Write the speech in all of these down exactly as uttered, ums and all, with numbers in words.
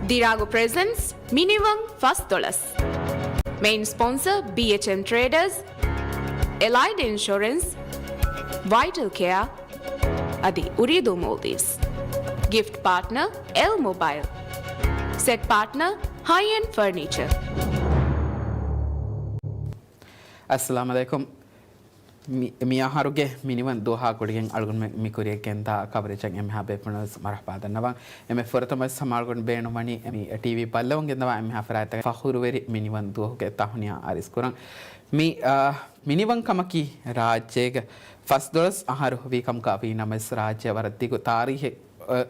ދިރާގު ޕްރެޒެންޓްސް މިނިވަން ފަސްދޮޅަސް. މެއިން ސްޕޮންސަރ ބީއެޗްއެމް ޓްރޭޑަރސް، އެލައިޑް އިންޝުރެންސް، ވައިޓަލް ކެއާ އަދި އުރީދޫ މޯލްޑިވްސް. ގިފްޓް ޕާޓްނަރ އެލް މޮބައިލް. ސެޓް ޕާޓްނަރ ހައި އެންޑް ފަރނީޗަރ. އައްސަލާމު ޢަލައިކުމް. މި، މި އަހަރުގެ މިނިވަން ދުވަހާ ގުޅިގެން އަޅުގަނޑުމެން މި ކުރިއަށް ގެންދާ ކަވަރޭޖަށް އެންމެހާ ބޭފުޅުން ވެސް މަރުޙަބާ ދަންނަވަން. އެންމެ ފުރަތަމަވެސް ހަމަ އަޅުގަނޑު ބޭނުންވަނީ މި ޓީވީ ބައްލަވަން ގެންދަވާ އެންމެހާ ފަރާތްތަކަށް ފަޚުރުވެރި މިނިވަން ދުވަހުގެ ތަހުނިޔާ އަރިސް ކުރަން. މި، އާ، މިނިވަން ކަމަކީ ރާއްޖޭގެ ފަސްދޮޅަސް އަހަރު ވީ ކަމުގަ ވީ ނަމަވެސް، ރާއްޖެ ވަރަށް ދިގު ތާރީހެއް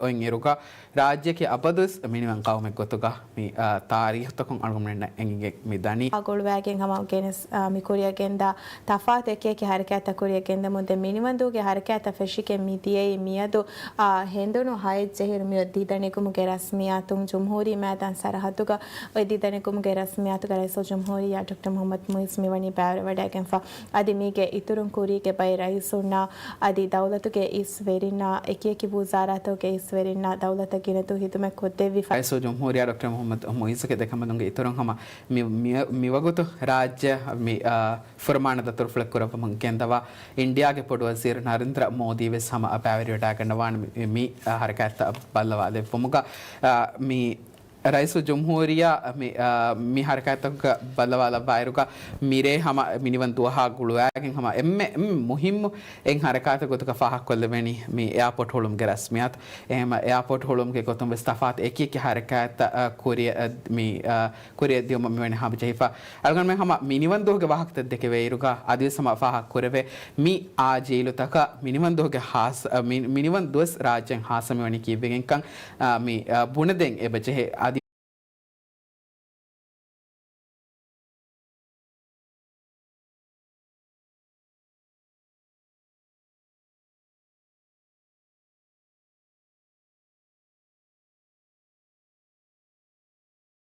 އޮތް އިރުގަ، ރާއްޖެއަކީ އަބަދުވެސް މިނިވަން ޤައުމެއް ގޮތުގަ މި، އާ، ތާރީޚުތަކުން އަޅުގަނޑުމެންނަށް އެނގިގެން މި ދަނީ. އާ، ގުޅުވައިގެން ހަމަ ގެނެސް، އާ، މި ކުރިއަށް ގެންދާ ތަފާތު އެކިއެކި ހަރަކާތްތައް ކުރިއަށް ގެންދަމުން ދެން މިނިވަންދޫގެ ހަރަކާތްތައް ފެށިގެން މި ދިޔައީ މިއަދު، އާ، ހެނދުނު ހައެއް ޖެހިރު މިއޮތް ދީދަނިކުމުގެ ރަސްމިއްޔާތުން ޖުމްހޫރީ މައިދާން ސަރަހައްދުގަ އޮތް ދީދަނިކުމުގެ ރަސްމިއްޔާތުގަ ރައީސުލްޖުމްހޫރިއްޔާ ޑޮކްޓަރ މުޙައްމަދު މުޢިއްޒު މިވަނީ ބައިވެރިވަޑައިގެންފަ. އަދި މީގެ އިތުރުން ކުރީގެ ބައެއް ރައީސުންނާ އަދި ދައުލަތުގެ އިސް ވެރިންނާ، އެކިއެކި ވުޒާރާތަކުގެ އިސް ވެރިންނާ ދައުލަތަށް ގިނަ ދޫ ހިދުމަތް ކޮށްދެއްވިފަ. ރައީސުލްޖުމްހޫރިއްޔާ ޑޮކްޓަރ މުޙައްމަދު މުޢިއްޒުގެ ދެކަނބަލުންގެ އިތުރުން ހަމަ މި، މި، މިވަގުތު ރާއްޖެ މި، އާ، ފުރަމާނަ ދަތުރުފުޅެއް ކުރައްވަމުން ގެންދަވާ އިންޑިއާގެ ބޮޑު ވަޒީރު ނަރެންދްރަ މޯދީ ވެސް ހަމަ ބައިވެރިވެޑައިގަންނަވާނެ މި، މި، އާ، ހަރަކާތްތައް ބައްލަވާލެއްވުމުގަ، އާ، މި ރައީސުލްޖުމްހޫރިއްޔާ މި، އާ، މި ހަރަކާތްތަކުގަ ބައްލަވާލައްވާއިރުގަ މިރޭ ހަމަ މިނިވަން ދުވަހާ ގުޅުވައިގެން ހަމަ އެންމެ، އެންމެ މުހިއްމު އެއް ހަރަކާތެއް ގޮތުގަ ފާހަގަކޮށްލެވެނީ މި އެއާޕޯޓް ހުޅުމުގެ ރަސްމިއްޔާތު. އެހެން އެއާޕޯޓް ހުޅުމުގެ ގޮތުން ވެސް ތަފާތު އެކި އެކި ހަރަކާތްތައް، އާ، ކުރިއަށް، އާ، މި، އާ، ކުރިއަށް ދިޔުމަށް މިވަނީ ހާމަޖެހިފަ. އަޅުގަނޑުމެން ހަމަ މިނިވަން ދުވަހުގެ ވާހަކަތައް ދެކެވޭއިރުގަ އަދިވެސް ހަމަ ފާހަގަ ކުރެވޭ މި އާ ޖީލުތަކަށް މިނިވަން ދުވަހުގެ ހާސް، އަ، މި، މިނިވަން ދުވަސް ރާއްޖޭން ހާއްސަ މިވަނީ ކީއްވެގެންކަން، އަ، މި، އަ، ބުނެދޭން އެބަޖެހޭ. އަދި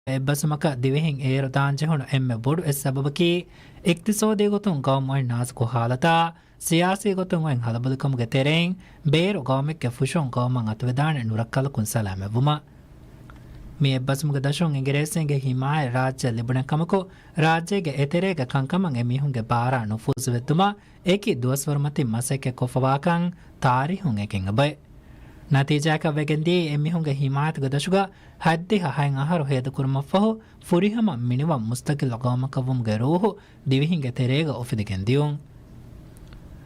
އެއްބަސްވުމަކަށް ދިވެހިން އޭރު ދާންޖެހުނު އެންމެ ބޮޑު އެއް ސަބަބަކީ، އިޤްތިޞާދީ ގޮތުން ގައުމު އޮތް ނާޒުކު ހާލަތާ، ސިޔާސީ ގޮތުން އޮތް ހަލަބޮލިކަމުގެ ތެރެއިން، ބޭރު ގައުމެއްގެ ފުށުން ގައުމަށް އަތުވެދާނެ ނުރައްކަލަކުން ސަލާމަތްވުމަށް. މި އެއްބަސްވުމުގެ ދަށުން އިނގިރޭސިންގެ ހިމާޔަތް ރާއްޖެއަށް ލިބުނެ ކަމަކު، ރާއްޖޭގެ އެތެރޭގެ ކަންކަމަށް އެމީހުންގެ ބާރާ ނުފޫޒުވެއްދުމަށް އެކި ދުވަސްވަރުމަތިން މަސައްކަތް ކޮށްފަވާކަން ތާރީހުން އެކެއް އެބައޮތް. ނަތީޖާއަކަށް ވެގެންދިޔައީ އެމީހުންގެ ހިމާޔަތުގެ ދަށުގަ ހަތްދިހަ ހަތް އަހަރު ހޭދަކުރުމަށްފަހު، ފުރިހަމަ މިނިވަން މުސްތަޤިއްލު ގައުމަކަށްވުމުގެ ރޫހު ދިވެހިންގެ ތެރޭގަ އުފެދިގެން ދިޔުން.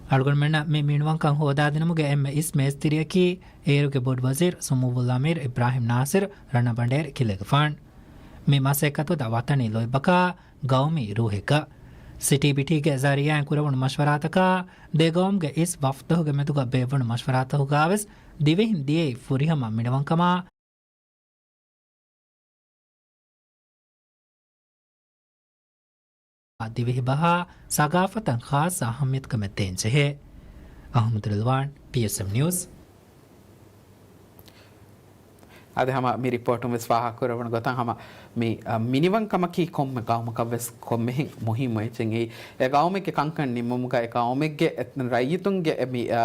އަޅުގަނޑުމެންނަށް މި މިނިވަންކަން ހޯދާދިނުމުގެ އެންމެ އިސް މޭސްތިރިއަކީ، އޭރުގެ ބޮޑު ވަޒީރު ސުމޫއުލްއަމީރު އިބްރާހިމް ނާސިރު ރަނަބަނޑޭރި ކިލެގެފާނު. މި މަސައްކަތު ދަ ވަޠަނީ ލޯތްބަކާ، ގައުމީ ރޫހެއްގަ. ސިޓީ ބިޓީގެ ޒަރީއާއިން ކުރެވުނު މަޝްވަރާތަކާ، ދެ ގައުމުގެ އިސް ވަފްދުގެ މެދުގަ ބޭއްވުނު މަޝްވަރާތަކުގަވެސް ދިވެހިން ދިޔައީ ފުރިހަމަ މިނިވަންކަމާ، ދިވެހި ބަހާ ސަގާފަތަށް ޚާއްޞަ އަހައްމިޔަތުކަމެއް ދޭން ޖެހޭ. އަޙްމަދު ރިޟްވާން، ޕީއެސްއެމް ނިއުސް. އަދި ހަމަ މި ރިޕޯޓުން ވެސް ފާހަގަކުރެވުނު ގޮތަށް ހަމަ މި، އަ، މިނިވަންކަމަކީ ކޮންމެ ގައުމަކަށް ވެސް ކޮންމެހެން މުހިއްމު އެއްޗެއް. އެ ގައުމެއްގެ ކަންކަން ނިންމުމުގަ އެ ގައުމެއްގެ ރައްޔިތުންގެ މި، އަ،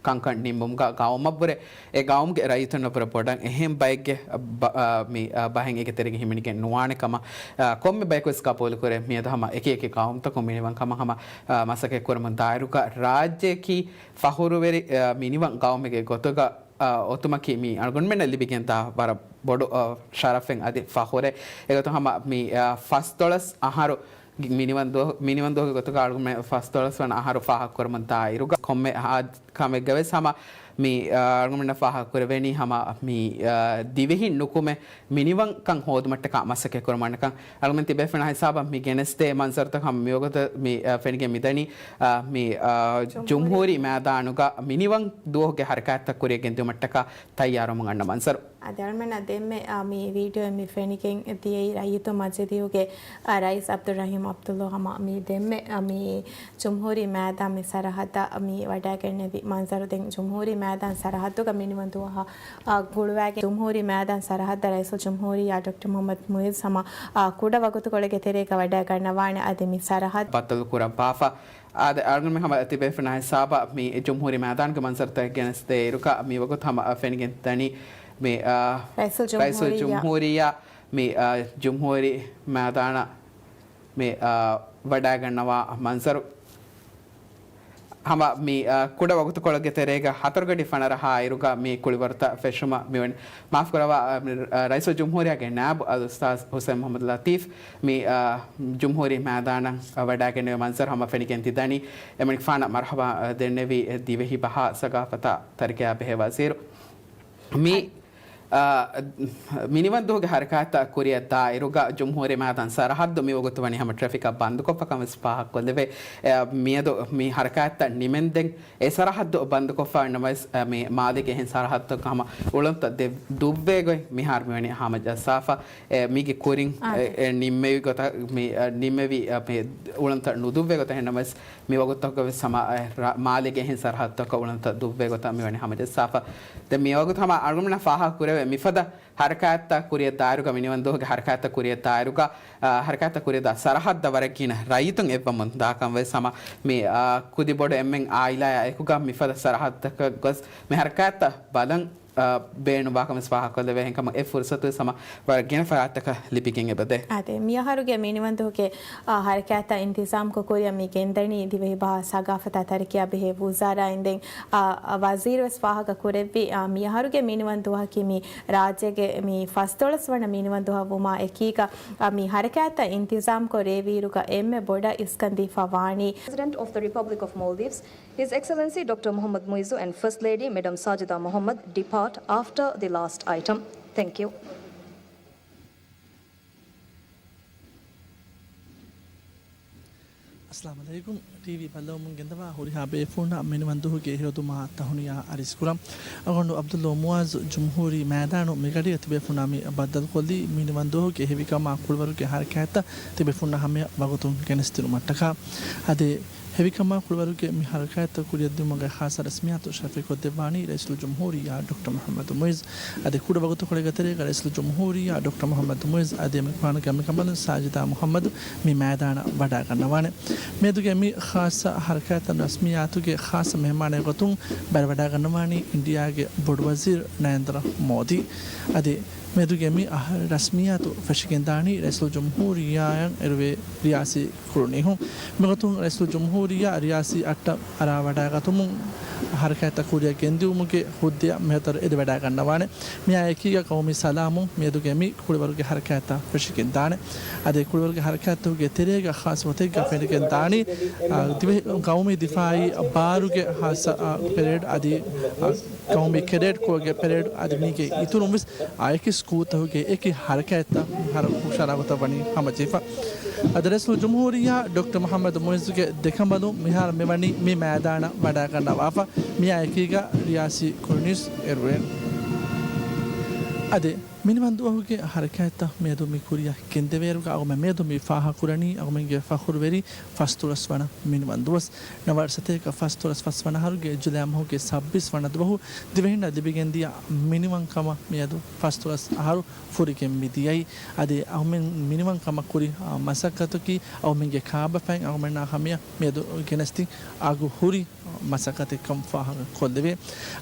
ކަންކަން ނިންމުމުގަ ގައުމަށްވުރެ، އެ ގައުމުގެ ރައްޔިތުންނަށްވުރެ ބޮޑަށް އެހެން ބައެއްގެ ބަ-، އަ، މި، އަ، ބަހެއް އޭގެ ތެރޭގަ ހިމެނިގެން ނުވާނެ ކަމަށް، އަ، ކޮންމެ ބަޔަކު ވެސް ގަބޫލުކުރޭ. މިއަދު ހަމަ އެކި އެކި ގައުމުތަކުން މިނިވަންކަމަށް ހަމަ، އަ، މަސައްކަތް ކުރަމުން ދާއިރުގަ ރާއްޖެއަކީ ފަޚުރުވެރި، އަ، މިނިވަން ގައުމެއްގެ ގޮތުގަ، އަ، އޮތުމަކީ މި އަޅުގަނޑުމެންނަށް ލިބިގެންދާ ވަރަށް ބޮޑު، އަ، ޝަރަފެއް އަދި ފަޚުރެއް. އެގޮތުން ހަމަ މި، އަ، ފަސްދޮޅަސް އަހަރު މިނިވަން ދުވަހު، މިނިވަން ދުވަހުގެ ގޮތުގަ އަޅުގަނޑުމެން ފަސްދޮޅަސް ވަނަ އަހަރު ފާހަގަކުރަމުން ދާއިރުގަ ކޮންމެ ކަމެއްގަވެސް ހަމަ މި، އަ، އަޅުގަނޑުމެންނަށް ފާހަގަކުރެވެނީ ހަމަ މި، އަ، ދިވެހިން ނުކުމެ މިނިވަންކަން ހޯދުމަށްޓަކާ މަސައްކަތް ކުރުމަށްޓަކާ. އަޅުގަނޑުމެން ތިބޭފުޅުން ހިސާބަށް މި ގެނެސްދޭ މަންޒަރުތައް ހަމަ މިވަގުތު މި، އަ، ފެނިގެން މިދަނީ، އަ، މި، އަ، ޖުމްހޫރީ ޖުމްހޫރީ މައިދާނުގަ މިނިވަން ދުވަހުގެ ހަރަކާތްތައް ކުރިއަށް ގެންދިއުމަށްޓަކާ ތައްޔާރުވަމުން އަންނަ މަންޒަރު. އަދި އަޅުމެންނަށް ދެންމެ، އާ، މި ވީޑިއޯއިން މި ފެނިގެން ދިޔައީ ރައްޔިތު މަޖިލީހުގެ، އާ، ރައީސް ޢަބްދުއްރަޙީމް ޢަބްދުﷲ ހަމަ މި ދެންމެ، އާ، މި ޖުމްހޫރީ މައިދާން މި ސަރަހައްދަށް މި ވަޑައިގެންނެވި މަންޒަރު. ދެން ޖުމްހޫރީ މައިދާން ސަރަހައްދުގަ މިނިވަން ދުވަހަށް، އާ، ގުޅުވައިގެން ޖުމްހޫރީ މައިދާން ސަރަހައްދަށް ރައީސުލްޖުމްހޫރިއްޔާ ޑޮކްޓަރ މުޙައްމަދު މުޢިއްޒު ހަމަ، އާ، ކުޑަ ވަގުތުކޮޅެއްގެ ތެރޭގަ ވަޑައިގަންނަވާނެ. އަދި މި ސަރަހައްދު ބައްދަލު ކުރައްވާފަ. އާދެ، އަޅުގަނޑުމެން ހަމަ ތިބޭފުޅުން ހިސާބަށް މި ޖުމްހޫރީ މައިދާނުގެ މަންޒަރުތައް ގެނެސްދޭއިރުގަ މިވަގުތު ހަމަ ފެނިގެން ދަނީ، މި، އާ، ރައީސުލް ރައީސުލް ޖުމްހޫރިއްޔާ. ޖުމްހޫރިއްޔާ މި، އާ، ޖުމްހޫރީ މައިދާނަށް މި، އާ، ވަޑައިގަންނަވާ މަންޒަރު. ހަމަ މި، އާ، ކުޑަ ވަގުތުކޮޅެއްގެ ތެރޭގަ ހަތަރު ގަޑި ފަނަރަ ހާއިރުގަ މި ކުޅިވަރުތައް ފެށުމަށް މިވަނީ. މާފުކުރައްވާ، އާ، މި، އާ، ރައީސުލް ޖުމްހޫރިއްޔާގެ ނާއިބު އަލްއުސްތާޛް ހުސެން މުޙައްމަދު ލަތީފް މި، އާ، ޖުމްހޫރީ މައިދާނަށް ވަޑައިގެންނެވި މަންޒަރު ހަމަ ފެނިގެން ތި ދަނީ. އެމަނިކުފާނަށް މަރުޙަބާ، އާ، ދެންނެވި ދިވެހި ބަހާ ސަގާފަތާ ތަރިކަޔާ ބެހޭ ވަޒީރު. މި، އާ، މިނިވަންދުހުގެ ހަރަކާތްތައް ކުރިއަށް ދާއިރުގަ ޖުމްހޫރީ މައިދާން ސަރަހައްދު މިވަގުތު ވަނީ ހަމަ ޓްރެފިކަށް ބަންދުކޮށްފަ ކަމަށް ފާހަގަކޮށްލެވޭ. އެ، މިއަދު މި ހަރަކާތްތައް ނިމެންދެން އެ ސަރަހައްދު ބަންދުކޮށްފަ ނަމަވެސް، އެ، މި މާލޭގެ އެހެން ސަރަހައްދުތަކަށް ހަމަ އުޅަނދުތައް ދެ-، ދުއްވޭ ގޮތް މިހާރު މިވަނީ ހަމަޖައްސާފަ. އެ، މީގެ ކުރިން، އާދެ. އެ، އެ، ނިންމެވި ގޮތަށް މި، އެ، ނިންމެވި، އެ، މި އުޅަނދުތައް ނުދުއްވޭ ގޮތަށް ހެން ނަމަވެސް، މި ވަގުތުތަކުގަވެސް ހަމަ، އެ، ރ-، މާލޭގެ އެހެން ސަރަހައްދުތަކަށް އުޅަނދުތައް ދުއްވޭ ގޮތަށް މިވަނީ ހަމަޖައްސާފަ. ދެން މިވަގުތު ހަމަ އަޅުގަނޑުމެންނަށް ފާހަގަ ކުރެވޭ މިފަދަ ހަރަކާތްތައް ކުރިއަށް ދާއިރުގަ، މިނިވަންދުހުގެ ހަރަކާތްތައް ކުރިއަށް ދާއިރުގަ، އާ، ހަރަކާތްތައް ކުރިއަށް ދާ ސަރަހައްދަށް ވަރަށް ގިނަ ރައްޔިތުން އެއްވަމުން ދާކަން ވެސް ހަމަ މި، އާ، ކުދި ބޮޑު އެންމެން އާއިލާއާ އެކުގަ މިފަދަ ސަރަހައްދަކަށް ގޮސް މި ހަރަކާތްތައް ބަލަން، އާ، ބޭނުންވާކަމަށް ފާހަގަކޮށްލެވޭ. އެހެންކަމުން އެ ފުރުސަތު ވެސް ހަމަ ވަރަށް ގިނަ ފަރާތްތަކަށް ލިބިގެން އެބަދޭ. އާދެ، މިއަހަރުގެ މިނިވަންދުހުގެ، އާ، ހަރަކާތްތައް އިންތިޒާމްކޮށް ކުރިއަށް މި ގެންދަނީ ދިވެހިބަހާ ސަގާފަތާ ތަރިކަޔާ ބެހޭ ވުޒާރާއިން. ދެން، އާ، އާ، ވަޒީރު ވެސް ފާހަގަ ކުރެއްވި، އާ، މިއަހަރުގެ މިނިވަންދުހަކީ މި ރާއްޖޭގެ މި ފަސްދޮޅަސް ވަނަ މިނިވަންދުހަށް ވުމާ އެކީގަ، އާ، މި ހަރަކާތްތައް އިންތިޒާމްކޮށް ރޭވިއިރުގަ އެންމެ ބޮޑަށް އިސްކަންދީފަ ވާނީ. President of the Republic of Maldives, His Excellency Doctor Mohammad Muizzu and First Lady Madam Sajida Mohammad depart after the last item. Thank you. އައްސަލާމު ޢަލައިކުމް. ޓީވީ ބައްލަވަމުން ގެންދަވާ ހުރިހާ ބޭފުޅުންނަށް މިނިވަންދުހުގެ ހެޔޮދުމާ ތަހުނިޔާ އަރިސްކުރަން. އަޅުގަނޑު ޢަބްދުﷲ މުޢާޒް ޖުމްހޫރީ މައިދާނު މިގަޑިއަށް ތިބޭފުޅުންނާ މި ބައްދަލުކޮށްލީ މިނިވަންދުހުގެ ހެވިކަމާ ކުޅިވަރުގެ ހަރަކާތްތައް ތިބޭފުޅުންނާ ހަމަޔަށް ވަގުތުން ގެނެސްދިނުމަށްޓަކާ. އަދި ހެވިކަމާ ކުޅިވަރުގެ މި ހަރަކާތްތައް ކުރިއަށްދިއުމުގެ ޚާއްޞަ ރަސްމިއްޔާތު ޝަފީކޮށްދެއްވާނީ ރައީސުލްޖުމްހޫރިއްޔާ ޑޮކްޓަރ މުޙައްމަދު މުޢިއްޒު. އަދި ކުޑަ ވަގުތުކޮޅެއްގެ ތެރޭގަ ރައީސުލްޖުމްހޫރިއްޔާ ޑޮކްޓަރ މުޙައްމަދު މުޢިއްޒު އަދި އެމަނިކުފާނުގެ އަނބިކަނބަލުން ސާޖިދާ މުޙައްމަދު މި މައިދާނަށް ވަޑައިގަންނަވާނެ. މިއަދުގެ މި ޚާއްޞަ ހަރަކާތްތައް ރަސްމިއްޔާތުގެ ޚާއްޞަ މެހެމާނެއް ގޮތުން ބައިވެރިވަޑައިގަންނަވާނީ އިންޑިއާގެ ބޮޑުވަޒީރު ނަރޭންދްރަ މޯދީ. އަދި މިއަދުގެ މި އަހަރު ރަސްމިއްޔާތު ފެށިގެންދާނީ ރައީސުލްޖުމްހޫރިއްޔާއަށް އެރުވޭ ރިޔާސީ ކުރުނީހުން. މިގޮތުން ރައީސުލްޖުމްހޫރިއްޔާ ރިޔާސީ އައްޓަށް އަރާވަޑައިގަތުމުން ހަރަކާތްތައް ކުރިއަށް ގެންދިއުމުގެ ހުއްދަޔަށް މިހަތަރު އެދިވަޑައިގަންނަވާނެ. މިއާ އެކީގަ ޤައުމީ ސަލާމުން މިއަދުގެ މި ކުޅިވަރުގެ ހަރަކާތްތައް ފެށިގެންދާނެ. އަދި ކުޅިވަރުގެ ހަރަކާތްތަކުގެ ތެރޭގަ ޚާއްޞަ ގޮތެއްގަ ފެނިގެންދާނީ، އާ، ދިވެހި ޤައުމީ ދިފާޢީ ބާރުގެ ޚާއްޞަ، އާ، ޕެރޭޑް އަދި، އާ، ޤައުމީ ކެޑެޓް ކޯގެ ޕެރޭޑް އަދި މީގެ އިތުރުން ވެސް އާ އެކި ސްކޫލްތަކުގެ އެކި ހަރަކާތްތައް މިހާރު ހުށަހަޅާ ގޮތަށް ވަނީ ހަމަޖެހިފަ. އަދި ރައީސުލްޖުމްހޫރިއްޔާ ޑޮކްޓަރ މުޙައްމަދު މުޢިއްޒުގެ ދެކަނބަލުން މިހާރު މިވަނީ މި މައިދާނަށް ވަޑައިގަންނަވާފަ. މިއާ އެކީގަ ރިޔާސީ ކުރުނީސް އެރުވޭ. އަދި މިނިވަންދުވަހުގެ ހަރަކާތްތައް މިއަދު މި ކުރިއަށް ގެންދެވޭއިރުގަ އަޅުގަނޑުމެން މިއަދު މި ފާހަގަކުރަނީ އަޅުގަނޑުމެންގެ ފަޚުރުވެރި ފަސްދޮޅަސް ވަނަ މިނިވަންދުވަސް. ނަވާރަ ސަތޭކަ ފަސްދޮޅަސް ފަސް ވަނަ އަހަރުގެ ޖުލައި މަހުގެ ސައްބީސް ވަނަ ދުވަހު ދިވެހިންނަށް ލިބިގެންދިޔަ މިނިވަންކަމަށް މިއަދު ފަސްދޮޅަސް އަހަރު ފުރިގެން މިދިޔައީ. އަދި އަހުމެން މިނިވަންކަމަށް ކުރި، އާ، މަސައްކަތަކީ އަހުމެންގެ ކާބަފައިން އަހުމެންނާ ހަމަޔަށް މިއަދު ގެނެސްދިން އަގު ހުރި މަސައްކަތެއްކަން ފާހަގަ ކޮށްލެވޭ.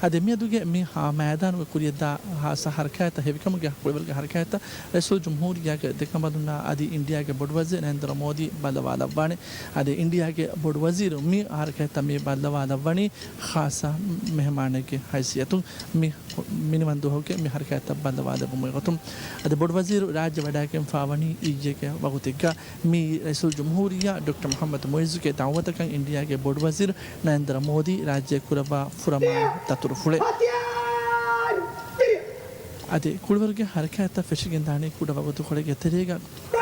އަދި މިއަދުގެ މި ހާ މައިދާނުގަ ކުރިއަށްދާ ހާއްސަ ހަރަކާތްތައް ހެވިކަމުގެ ކުޅިވަރުގެ ހަރަކާތްތައް ރައީސުލްޖުމްހޫރިއްޔާގެ ދެކަނބަލުންނާ އަދި އިންޑިއާގެ ބޮޑުވަޒީރު ނަރޭންދްރަ މޯދީ ބައްލަވާލައްވާނެ. އަދި އިންޑިއާގެ ބޮޑުވަޒީރު މި ހަރަކާތްތައް މި ބައްލަވާލައްވަނީ ޚާއްޞަ މެހެމާނެއްގެ ހައިސިއްޔަތުން. މި މިނިވަންދުވަހުގެ މި ހަރަކާތްތައް ބައްލަވާލެއްވުމުގެ ގޮތުން އަދި ބޮޑުވަޒީރު ރާއްޖެ ވަޑައިގެންފާވަނީ އިއްޔެގެ ވަގުތެއްގަ. މިއީ ރައީސުލްޖުމްހޫރިއްޔާ ޑޮކްޓަރ މުޙައްމަދު މުޢިއްޒުގެ ދަޢުވަތަކަށް އިންޑިއާގެ ބޮޑުވަޒީރު ނަރޭންދްރަ މޯދީ ރާއްޖެ ކުރައްވާ ފުރަމާ ދަތުރުފުޅެއް. އަދި ކުޅިވަރުގެ ހަރަކާތްތައް ފެށިގެންދާނީ ކުޑަ ވަގުތުކޮޅެއްގެ ތެރޭގަ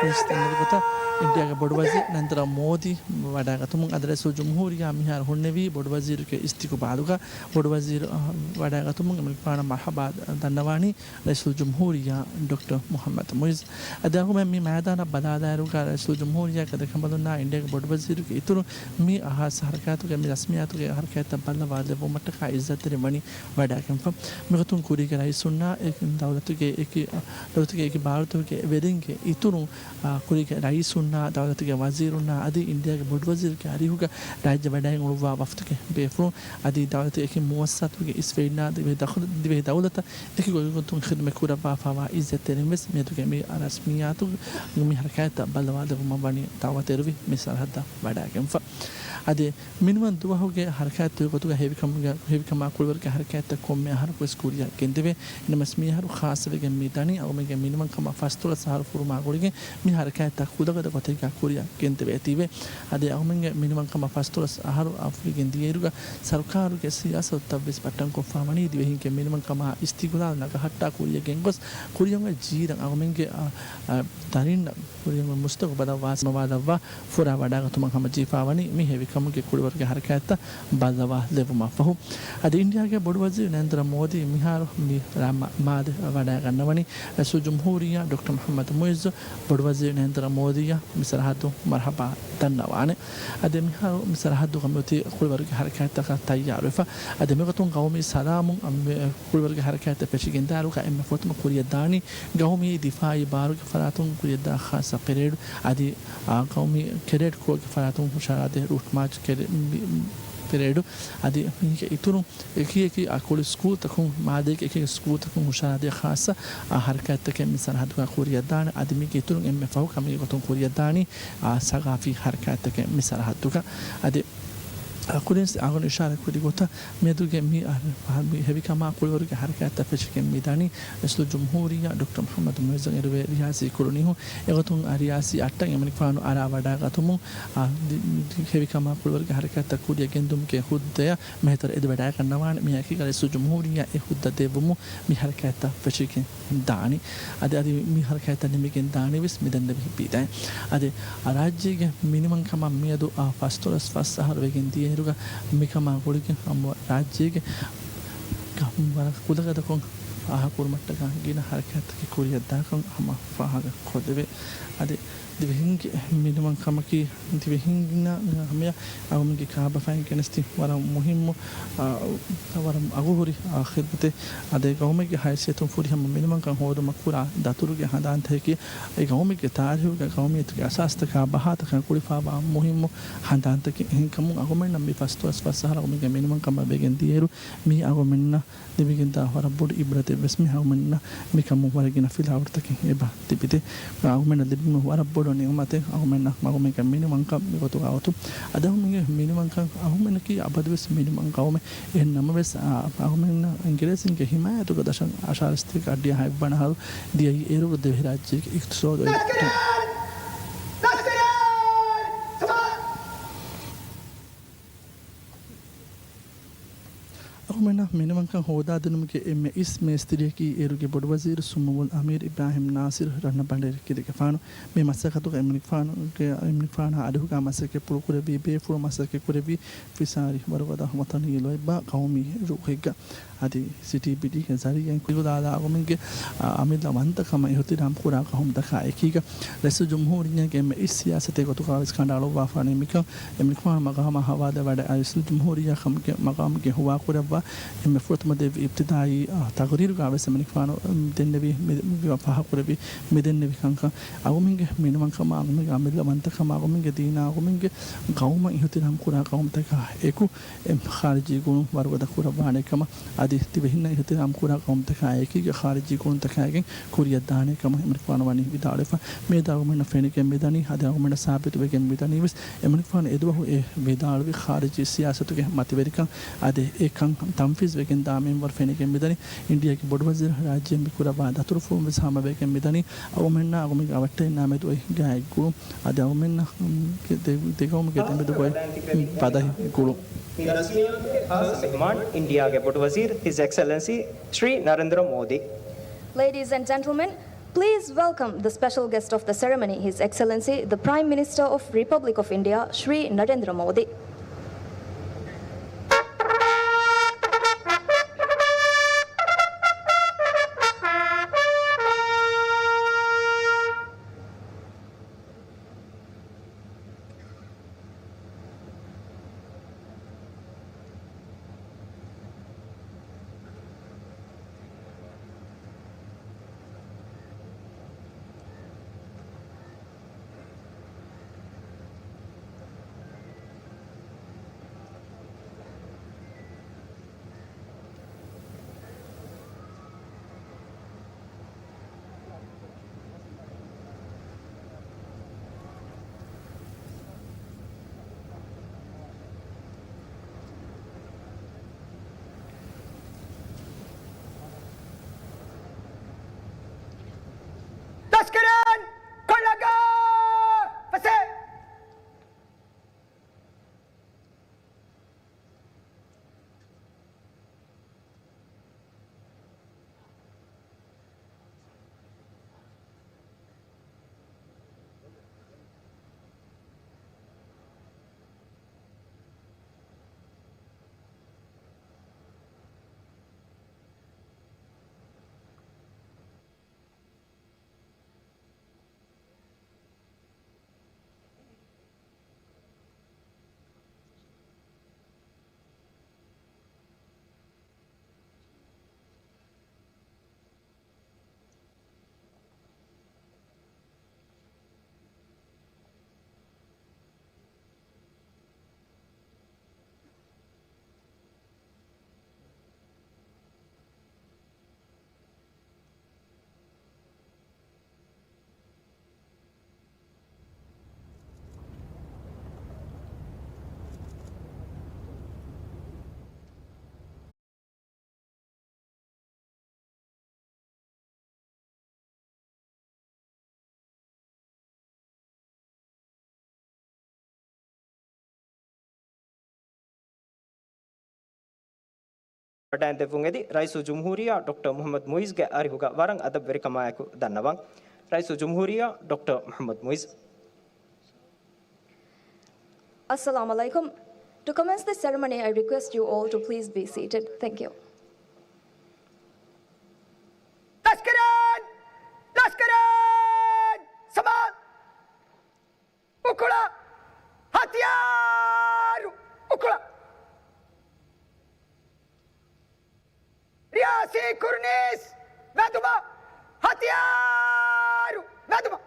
ވެސް ދެންނެވި ގޮތަށް އިންޑިއާގެ ބޮޑުވަޒީރު ނަރޭންދްރަ މޯދީ ވަޑައިގަތުމުން. އަދި ރައީސުލްޖުމްހޫރިއްޔާ މިހާރު ހުންނެވީ ބޮޑުވަޒީރުގެ އިސްތިޤުބާލުގަ. ބޮޑުވަޒީރު، އަ، ވަޑައިގަތުމުން އެމަނިކުފާނަށް މަރްޙަބާ ދަންނަވާނީ ރައީސުލްޖުމްހޫރިއްޔާ ޑޮކްޓަރ މުޙައްމަދު މުޢިއްޒު. އަދި އަޅުގަނޑުމެން މި މައިދާނަށް ބަލާލާއިރުގަ ރައީސުލްޖުމްހޫރިއްޔާގެ ދެކަނބަލުންނާ އިންޑިއާގެ ބޮޑުވަޒީރުގެ އިތުރު މި އަހާސް ހަރަކާތުގެ މި ރަސްމިއްޔާތުގެ ހަރަކާތްތައް ބައްލަވާލެއްވުމަށްޓަކާ އިއްޒަތްތެރިން ވަނީ ވަޑައިގެންފަ. މިގޮތުން ކުރީގެ ރައީސުންނާ އެ ދައުލަތުގެ އެކި، ދައުލަތުގެ އެކި ބާރުތަކުގެ ވެރިންގެ އިތުރުން، އާ، ކުރީގެ ރައީސުން ދައުލަތުގެ ވަޒީރުންނާ އަދި އިންޑިއާގެ ބޮޑުވަޒީރުގެ އަރިހުގަ ރާއްޖެ ވަޑައިގެން އުޅުއްވާ ވަފްދުގެ ބޭފުޅުން އަދި ދައުލަތުގެ އެކި މުއައްސަސާތުގެ އިސްވެރިންނާ ދިވެހި ދަޚު-، ދިވެހި ދައުލަތަށް އެކި ގޮތްގޮތުން ޚިދުމަތް ކުރައްވާފައިވާ އިއްޒަތްތެރިން ވެސް މިއަދުގެ މި ރަސްމިއްޔާތު މި ހަރަކާތްތައް ބައްލަވާލެއްވުމަށް ވަނީ ދައުވަތު އެރުވި މި ސަރަހައްދަށް ވަޑައިގެންފަ. އަދި މިނިވަން ދުވަހުގެ ހަރަކާތްތަކުގެ ގޮތުގަ ހެވިކަމުގެ، ހެވިކަމާ ކުޅިވަރުގެ ހަރަކާތްތައް ކޮންމެ އަހަރަކުވެސް ކުރިއަށް ގެންދެވޭ. ނަމަވެސް މިއަހަރު ޚާއްޞަވެގެން މި ދަނީ އަޅުގަނޑުމެންގެ މިނިވަންކަމަށް ފަސްދޮޅަސް އަހަރު ފުރުމާ ގުޅިގެން މި ހަރަކާތްތައް ކުލަގަދަ ގޮތެއްގަ ކުރިއަށް ގެންދެވޭތީވެ. އަދި އަޅުގަނޑުމެންގެ މިނިވަންކަމަށް ފަސްދޮޅަސް އަހަރު އަށްވެގެން ދިޔައިރުގަ ސަރުކާރުގެ ސިޔާސަތުތައްވެސް ބައްޓަންކޮށްފަ ވަނީ ދިވެހިންގެ މިނިވަންކަމާ އިސްތިގުލާލު ނަގަހައްޓާ ކުރިއަށް ގެންގޮސް ކުރިއަށް ޖީރަން އަޅުގަނޑުމެންގެ، އަ، އަ، ދަރިންނަށް ކުރިއަށް މުސްތަކުބަލަށް ވާސިމަވާލައްވާ ފުރާ ވަޑާގަތުމަށް ހަމަޖެހިފަ ވަނީ މި ހެވިކަމުގެ ކުޅިވަރުގެ ހަރަކާތްތައް ބައްލަވާލެއްވުމަށްފަހު. އަދި އިންޑިއާގެ ބޮޑުވަޒީރު ނަރެންދްރަ މޯދީ މިހާރު މި ރާ-، މާ-، މާލެ ވަޑައިގަންނަވަނީ ރައީސުލްޖުމްހޫރިއްޔާ ޑޮކްޓަރ މުޙައްމަދު މުޢިއްޒު ބޮޑުވަޒީރު ނަރެންދްރަ މޯދީއަށް މި ސަރަހައްދު މަރުޙަބާ ދަންނަވާނެ. އަދި މިހާރު މި ސަރަހައްދުގަ މިއޮތީ ކުޅިވަރުގެ ހަރަކާތްތަކަށް ތައްޔާރުވެފަ. އަދި މިގޮތުން ގައުމީ ސަލާމުން މި ކުޅިވަރުގެ ހަރަކާތްތައް ފެށިގެން ދާއިރުގަ އެންމެ ފުރަތަމަ ކުރިއަށް ދާނީ ގައުމީ ދިފާއީ ބާރުގެ ފަރާތުން ކުރިއަށްދާ ޚާއްޞަ ޕެރޭޑު އަދި، އާ، ގައުމީ ކެޑެޓް ކޯގެ ފަރާތުން ހުށަހަޅާދޭ ރޫޓް މާޗް ކެޑެ-، މި-، ޕެރޭޑު އަދި މީގެ އިތުރުން އެކި އެކި އަ ކުޅި ސްކޫލްތަކުން، މާލޭގެ އެކި އެކި ސްކޫލްތަކުން ހުށަހަޅާދޭ ޚާއްޞަ އާ ހަރަކާތްތަކެއް މި ސަރަހައްދުގަ ކުރިއަށްދާނެ. އަދި މީގެ އިތުރުން އެންމެ ފަހު ކަމީގެ ގޮތުން ކުރިއަށްދާނީ އާ ސަގާފީ ހަރަކާތްތަކެއް މި ސަރަހައްދުގަ. އަދި އަ، ކުރިން އަޅުގަނޑު އިޝާރާތް ކުރި ގޮތަށް މިއަދުގެ މި އަ، މި ހެވިކަމާ ކުޅިވަރުގެ ހަރަކާތްތައް ފެށިގެން މި ދަނީ ރައީސުލްޖުމްހޫރިއްޔާ ޑޮކްޓަރ މުޙައްމަދު މުޢިއްޒު އެރުވޭ ރިޔާސީ ކުރުނީހުން. އެގޮތުން އަ، ރިޔާސީ އައްޓަށް އެމަނިކުފާނު އަރާ ވަޑާގަތުމުން އަ، ދި-، ދި-، ހެވިކަމާ ކުޅިވަރުގެ ހަރަކާތްތައް ކުރިއަށް ގެންދުމުގެ ހުއްދަޔަށް މެހެތަރު އެދިވަޑައިގަންނަވާނެ. މިއާއެކީގަ ރައީސުލްޖުމްހޫރިއްޔާ އެ ހުއްދަ ދެއްވުމުން މި ހަރަކާތްތައް ފެށިގެން ދާނީ. އަދި، އަދި މި ހަރަކާތްތައް ނިމިގެން ދާނީވެސް މިދެންނެވި ބިދައިން. އަދި ރާއްޖޭގެ މިނިވަންކަމަށް މިއަދު އާ ފަސްދޮޅަސް ފަސް އަހަރު ވެގެން ދިޔައިރުގަ މިކަމާ ގުޅިގެން ހަމަ ރާއްޖޭގެ ވަރަށް ކުލަގަދަކޮށް އަހަކުރުމަށްޓަކާ ގިނަ ހަރަކާތްތަކެއް ކުރިއަށްދާކަން ހަމަ ފާހަގަ ކޮށްދެވޭ. އަދި ދިވެހިންގެ މިނިވަންކަމަކީ ދިވެހިންނަށް ހަމަޔަށް އަޅުގަނޑުމެންގެ ކާބަފައިން ގެނެސްދިން ވަރަށް މުހިއްމު، އާ، ވަރަށް އަގުހުރި، އާ، ޚިދްމަތެއް. އަދި ގައުމެއްގެ ހައިސިއްޔަތުން ފުރިހަމަ މިނިވަންކަން ހޯދުމަށް ކުރާ ދަތުރުގެ ހަނދާންތަކަކީ އެ ގައުމެއްގެ ތާރީހުގަ ގައުމިއްޔަތުގެ އަސާސްތަކާ ބަހާތަކާ ގުޅިފައިވާ މުހިއްމު ހަނދާންތަކެއް. އެހެންކަމުން އަޅުގަނޑުމެންނަށް މި ފަސްދޮޅަސް ފަސް އަހަރަށް އަޅުގަނޑުމެންގެ މިނިވަންކަމަށް ވެގެން ދިޔައިރު މީ އަޅުގަނޑުމެންނަށް ލިބިގެންދާ ވަރަށް ބޮޑު އިބްރަތެއްވެސް މީ އަޅުގަނޑުމެންނަށް މިކަމުން ވަރަށް ގިނަ ފިލާވަޅުތަކެއް އެބަ ތިބިދޭ. އަޅުގަނޑުމެންނަށް ލިބުމަށް ވަރަށް ބޮޑު ނިޢުމަތެއް އަޅުގަނޑުމެންނަށް އަޅުގަނޑުމެންގެ މިނިވަންކަން މިގޮތުގަ އޮތު. އަދި އަޅުގަނޑުމެންގެ މިނިވަންކަން އަޅުގަނޑުމެންނަކީ އަބަދުވެސް މިނިވަން ގައުމެއް. އެހެން ނަމަވެސް، އާ، އަޅުގަނޑުމެންނަށް އިނގިރޭސިންގެ ހިމާޔަތުގަ ދަށަށް އަށާރަ ސަތޭކަ އަށްޑިހަ އެއްވަނަ އަހަރު ދިޔައީ އޭރު ދިވެހިރާއްޖޭގެ އިޤްތިޞާދު އަޅުގަނޑުމެންނަށް މިނިވަންކަން ހޯދާދިނުމުގެ އެންމެ އިސް މޭސްތިރިއަކީ އޭރުގެ ބޮޑުވަޒީރު ސުމުވުލް އަމީރު އިބްރާހިމް ނާސިރު ރަންނަ ބަނޑޭރި ކިލެގެފާނު. މި މަސައްކަތުގަ އެމަނިކުފާނުގެ، އެމަނިކުފާނާ އަރިހުގަ މަސައްކަތް ޕުޅުކުރެއްވި، ބޭފުޅުން މަސައްކަތް ކުރެއްވި ފިސާރި ވަރުގަދަ ވަޠަނީ ލޯތްބާ ޤައުމީ ރޫޙެއްގަ އަދި ސިޓީ ބިޑީގެ ޒަރީޢާއިން ކުރިއުޅާލާ އަޅުގަނޑުމެންގެ، އާ، އަމިއްލަ ވަންތަކަމަށް އިޙްތިރާމް ކުރާ ޤައުމުތަކާ އެކީގަ، ރައީސުލްޖުމްހޫރިއްޔާ އެންމެ އިސް ސިޔާސަތެއް ގޮތުގަ ވެސް ކަނޑައަޅުއްވާފާނެ މިކަން އެމަނިކުފާނު މަގާމާ ހަވާލުވެ ވަޑައި ރައީސުލްޖުމްހޫރިއްޔާ ކަމުގެ މަގާމުގެ ހުވާކުރައްވާ އެންމެ ފުރަތަމަ ދެއްވި އިބްތިދާއީ، އާ، ތަޤްރީރުގަ ވެސް އެމަނިކުފާނު ދެންނެވި މި-، މި ފާހަގަކުރެއްވި މި ދެންނެވި ކަންކަން އަޅުގަނޑުމެންގެ މިނިވަންކަމާ، އަޅުގަނޑުމެންގެ އަމިއްލަ ވަންތަކަމާ، އަޅުގަނޑުމެންގެ ދީނާ، އަޅުގަނޑުމެންގެ ޤައުމަށް އިޙްތިރާމް ކުރާ ޤައުމުތަކާ އެކު އެ ޚާރިޖީ ގުޅުން ވަރުގަދަ ކުރައްވާނެ ކަމަށް އަދި ދިވެހިންނަށް އިޙްތިރާމް ކުރާ ޤައުމުތަކާ އެކީގަ ޚާރިޖީ ގުޅުންތަކާއިގެން ކުރިއަށް ދާނެ ކަމަށް އެމަނިކުފާނު ވަނީ ވިދާޅުވެފަ. މިއަދު އަޅުގަނޑަށް ފެނިގެން މިދަނީ އަދި އަޅުގަނޑަށް ސާބިތުވެގެން މިދަނީ ވެސް އެމަނިކުފާނު އެދުވަހު އެ ވިދާޅުވި ޚާރިޖީ ސިޔާސަތުގެ މަތިވެރިކަން އަދި އެ ކަން ތަންފީޒް ވެގެން ދާ މިންވަރު ފެނިގެން މިދަނީ. އިންޑިއާގެ ބޮޑުވަޒީރު ރާއްޖެ މި ކުރައްވާ ދަތުރުފުޅުން ވެސް ހަމަވެގެން މިދަނީ އަޅުގަނޑުމެންނާ އަޅުގަނޑުމެންގެ އަވަށްޓެހިންނާ މެދު އޮތް ގާތް ގުޅުން އަދި އަޅުގަނޑުމެންނަށް ދެ-، ދެގައުމުގެ ދެމެދު ގޮތް ބަދަހި ގުޅުން. މި ރަސްމިއްޔާތުގެ ޚާއްޞަ މެހްމާން އިންޑިއާގެ ބޮޑުވަޒީރު His Excellency ޝްރީ ނަރެންދްރަ މޯދީ. Ladies and gentlemen, please welcome the special guest of the ceremony, His Excellency, the Prime Minister of Republic of India, ޝްރީ ނަރެންދްރަ މޯދީ. ވަޑައިންދެއްވުން އެދި ރައީސުލްޖުމްހޫރިއްޔާ ޑޮކްޓަރ މުޙައްމަދު މުޢިއްޒުގެ އަރިހުގަ ވަރަށް އަދަބުވެރިކަމާއެކު ދަންނަވަން. ރައީސުލްޖުމްހޫރިއްޔާ ޑޮކްޓަރ މުޙައްމަދު މުޢިއްޒު. Assalamu alaikum. To commence the ceremony, I request you all to please be seated. Thank you. ލަޝްކަރު! ލަޝްކަރު! ސަމާލް! އުކުޅަ! ހަތިޔާރު! އުކުޅަ! ރިޔާސީ ކުރުނީސް ވެދުމަށް! ހަތިޔާރު ވެދުމަށް!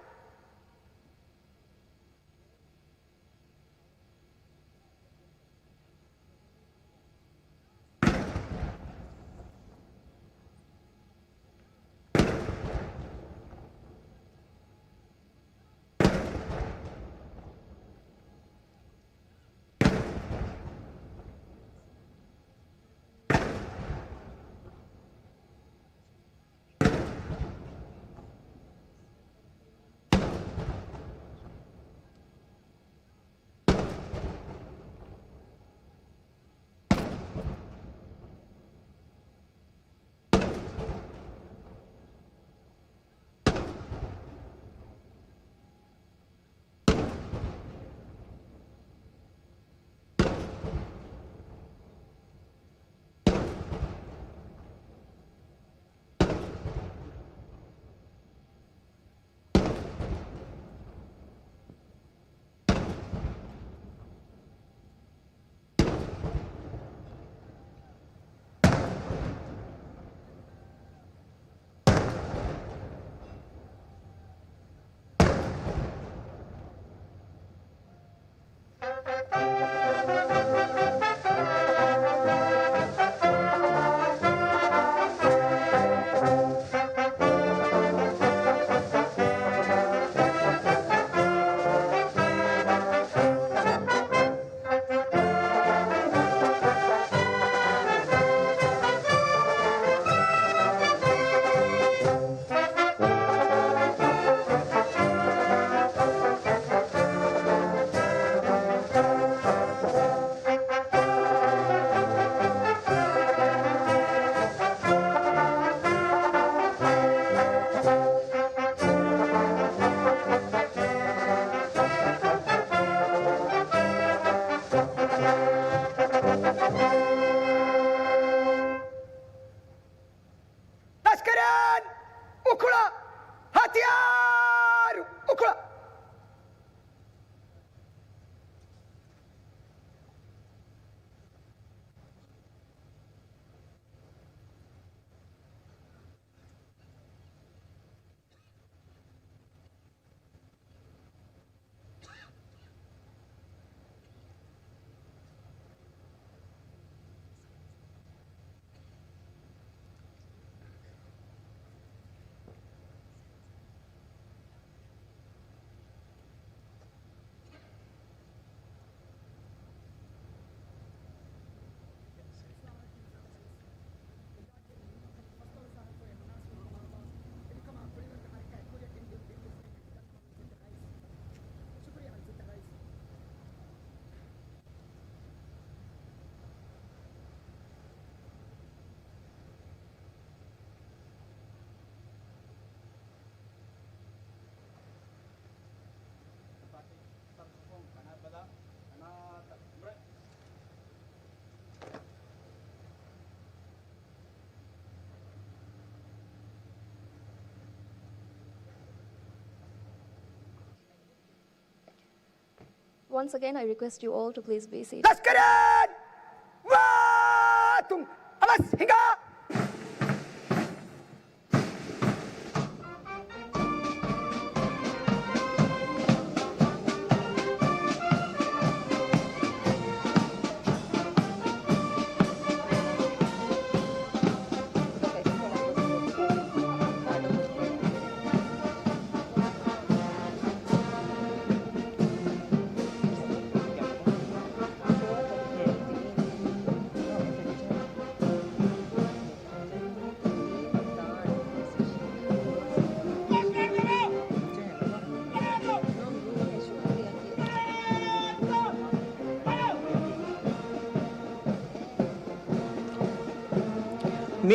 ލަޝްކަރު! އުކުޅަ! ހަތިޔާރު! އުކުޅަ! Once again, I request you all to please be seated. ލަޝްކަރު! ވާތުން! އަވަސް ހިނގާ!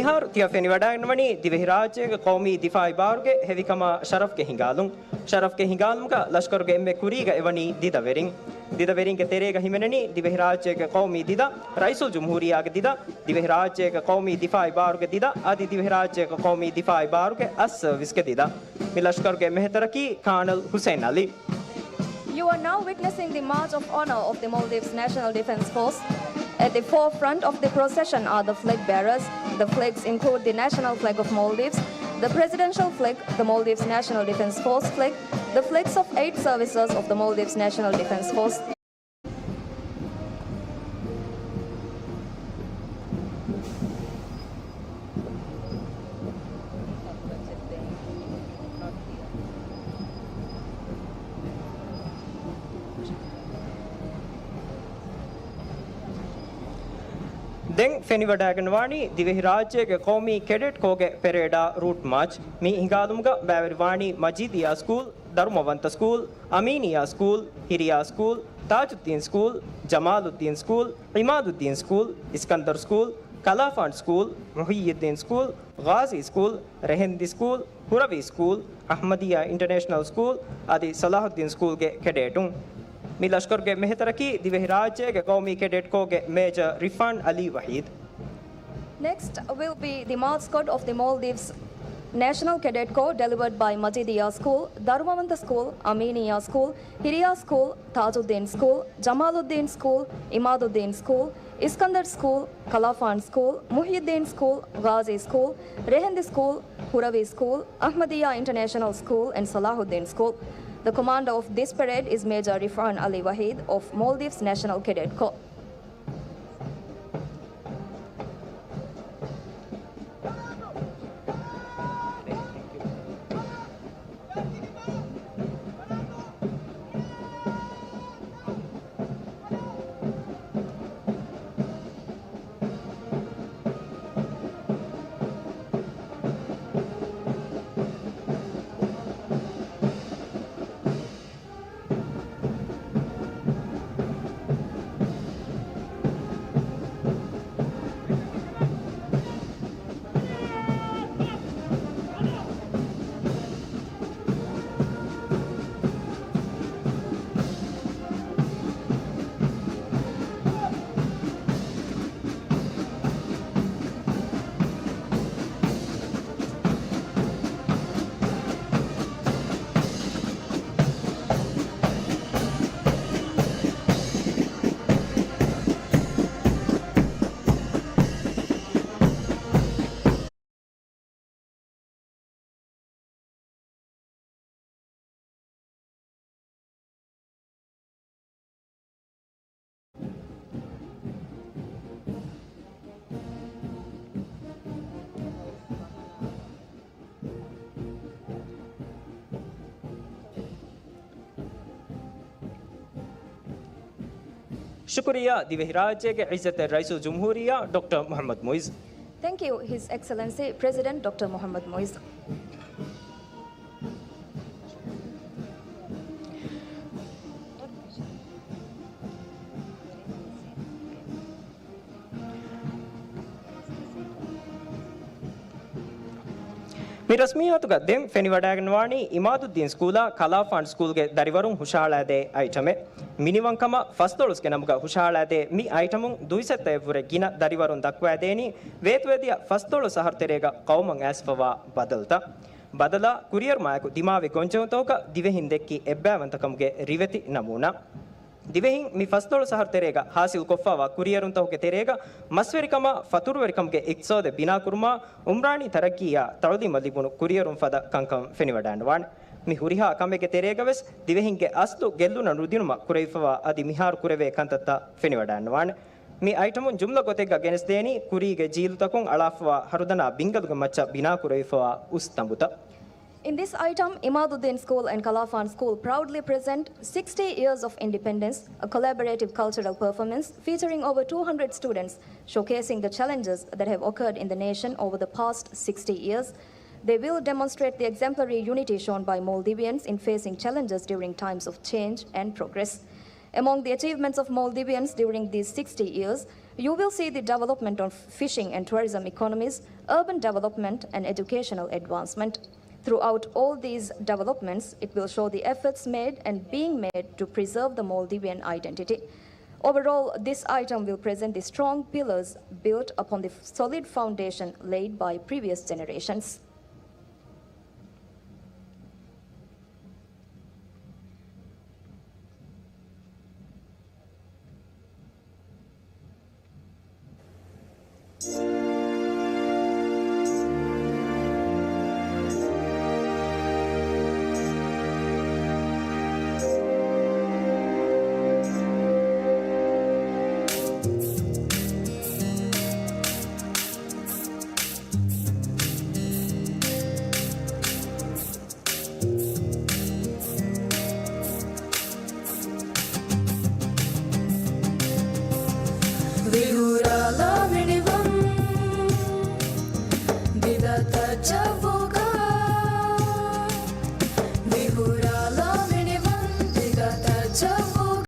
މިހާރު ތިޔަ ފެނިވަޑައިގަންނަވަނީ ދިވެހިރާއްޖޭގެ ޤައުމީ ދިފާޢީ ބާރުގެ ހެވިކަމާ ޝަރަފްގެ ހިނގާލުން. ޝަރަފްގެ ހިނގާލުމުގަ ލަޝްކަރުގެ އެންމެ ކުރީގަ އެވަނީ ދިދަވެރިން. ދިދަވެރިންގެ ތެރޭގަ ހިމެނެނީ ދިވެހިރާއްޖޭގެ ޤައުމީ ދިދަ، ރައީސުލްޖުމްހޫރިއްޔާގެ ދިދަ، ދިވެހިރާއްޖޭގެ ޤައުމީ ދިފާޢީ ބާރުގެ ދިދަ، އަދި ދިވެހިރާއްޖޭގެ ޤައުމީ ދިފާޢީ ބާރުގެ އައްސަރވިސްގެ ދިދަ. މި ލަޝްކަރުގެ މެހެތަރަކީ ކާނަލް ހުސެއިން އަލީ. You are now witnessing the March of Honor of the Maldives National Defence Force. At the forefront of the procession are the flag bearers. The flags include the national flag of Maldives, the presidential flag, the Maldives National Defence Force flag, the flags of eight services of the Maldives National Defence Force. ދެން ފެނިވަޑައިގަންނަވާނީ ދިވެހިރާއްޖޭގެ ޤައުމީ ކެޑެޓް ކޯގެ ޕެރޭޑާ ރޫޓް މާޗް. މި ހިނގާލުމުގަ ބައިވެރިވާނީ މަޖީދިއްޔާ ސްކޫލް، ދަރުމަވަންތަ ސްކޫލް، އަމީނިއްޔާ ސްކޫލް، ހިރިޔާ ސްކޫލް، ތާޖުއްދީން ސްކޫލް، ޖަމާލުއްދީން ސްކޫލް، އިމާދުއްދީން ސްކޫލް، އިސްކަންދަރު ސްކޫލް، ކަލާފާން ސްކޫލް، މުޙިއްޔުއްދީން ސްކޫލް، ޣާޒީ ސްކޫލް، ރެހެންދި ސްކޫލް، ހުރަވީ ސްކޫލް، އަޙްމަދިއްޔާ އިންޓަރނޭޝަނަލް ސްކޫލް އަދި ޞަލާޙުއްދީން ސްކޫލްގެ ކެޑޭޓުން. މި ލަޝްކަރުގެ މެހެތަރަކީ ދިވެހިރާއްޖޭގެ ޤައުމީ ކެޑެޓް ކޯގެ މޭޖަރ ރިފާން އަލީ ވަޙީދު. Next will be the march squad of the Maldives National Cadet Corps, delivered by މަޖީދިއްޔާ ސްކޫލް, ދަރުމަވަންތަ ސްކޫލް، އަމީނިއްޔާ ސްކޫލް، ހިރިޔާ ސްކޫލް، ތާޖުއްދީން ސްކޫލް، ޖަމާލުއްދީން ސްކޫލް، އިމާދުއްދީން ސްކޫލް، އިސްކަންދަރު ސްކޫލް، ކަލާފާން ސްކޫލް، މުޙިއްޔުއްދީން ސްކޫލް، ޣާޒީ ސްކޫލް، ރެހެންދި ސްކޫލް، ހުރަވީ ސްކޫލް، އަޙްމަދިއްޔާ އިންޓަރނޭޝަނަލް ސްކޫލް އެންޑް ޞަލާޙުއްދީން ސްކޫލް. The commander of this parade is Major Rifan Ali Wahid of Maldives National Cadet Corps. ޝުކުރިއްޔާ ދިވެހިރާއްޖޭގެ ޢިއްޒަތްތެރި ރައީސުލްޖުމްހޫރިއްޔާ ޑޮކްޓަރ މުޙައްމަދު މުޢިއްޒު. Thank you, His Excellency President Doctor Mohammad Muizz. މި ރަސްމިއްޔާތުގަ ދެން ފެނިވަޑައިގަންނަވާނީ އިމާދުއްދީން ސްކޫލާ ކަލާފާން ސްކޫލްގެ ދަރިވަރުން ހުށަހަޅައިދޭ އައިޓަމެއް. މިނިވަންކަމަށް ފަސްދޮޅަސްގެ ނަމުގަ ހުށަހަޅައިދޭ މި އައިޓަމުން ދުއިސައްތައެއްވުރެ ގިނަ ދަރިވަރުން ދައްކަވައިދޭނީ ވޭތުވެދިޔަ ފަސްދޮޅަސް އަހަރު ތެރޭގަ ޤައުމަށް އައިސްފަވާ ބަދަލުތައް. ބަދަލާ ކުރިއެރުމާއެކު ދިމާވި ގޮންޖެހުންތަކުގަ ދިވެހިން ދެއްކި އެއްބައިވަންތަކަމުގެ ރިވެތި ނަމޫނާ. ދިވެހިން މި ފަސްދޮޅަސް އަހަރު ތެރޭގަ ހާސިލްކޮށްފައިވާ ކުރިއެރުންތަކުގެ ތެރޭގަ މަސްވެރިކަމާ ފަތުރުވެރިކަމުގެ އިޤްތިޞާދެއް ބިނާކުރުމާ، އުމްރާނީ ތަރައްޤީއާ ތަޢުލީމަށް ލިބުނު ކުރިއެރުން ފަދަ ކަންކަން ފެނިވަޑައިގަންނަވާނެ. މި ހުރިހާ ކަމެއްގެ ތެރޭގަވެސް ދިވެހިންގެ އަސްލު ގެއްލުނަށް ނުދިނުމަށް ކުރެވިފައިވާ އަދި މިހާރު ކުރެވޭ ކަންތައްތައް ފެނިވަޑައިގަންނަވާނެ. މި އައިޓަމުން ޖުމްލަ ގޮތެއްގަ ގެނެސްދޭނީ ކުރީގެ ޖީލުތަކުން އަޅާފައިވާ ހަރުދަނާ ބިންގަލުގެ މައްޗަށް ބިނާކުރެވިފައިވާ އުސް ތަނބުތައް. In this item, Imaduddin School and Kalafan School proudly present sixty Years of Independence, a collaborative cultural performance featuring over two hundred students, showcasing the challenges that have occurred in the nation over the past sixty years. They will demonstrate the exemplary unity shown by Maldivians in facing challenges during times of change and progress. Among the achievements of Maldivians during these sixty years, you will see the development of fishing and tourism economies, urban development, and educational advancement. Throughout all these developments, it will show the efforts made and being made to preserve the Maldivian identity. Overall, this item will present the strong pillars built upon the solid foundation laid by previous generations.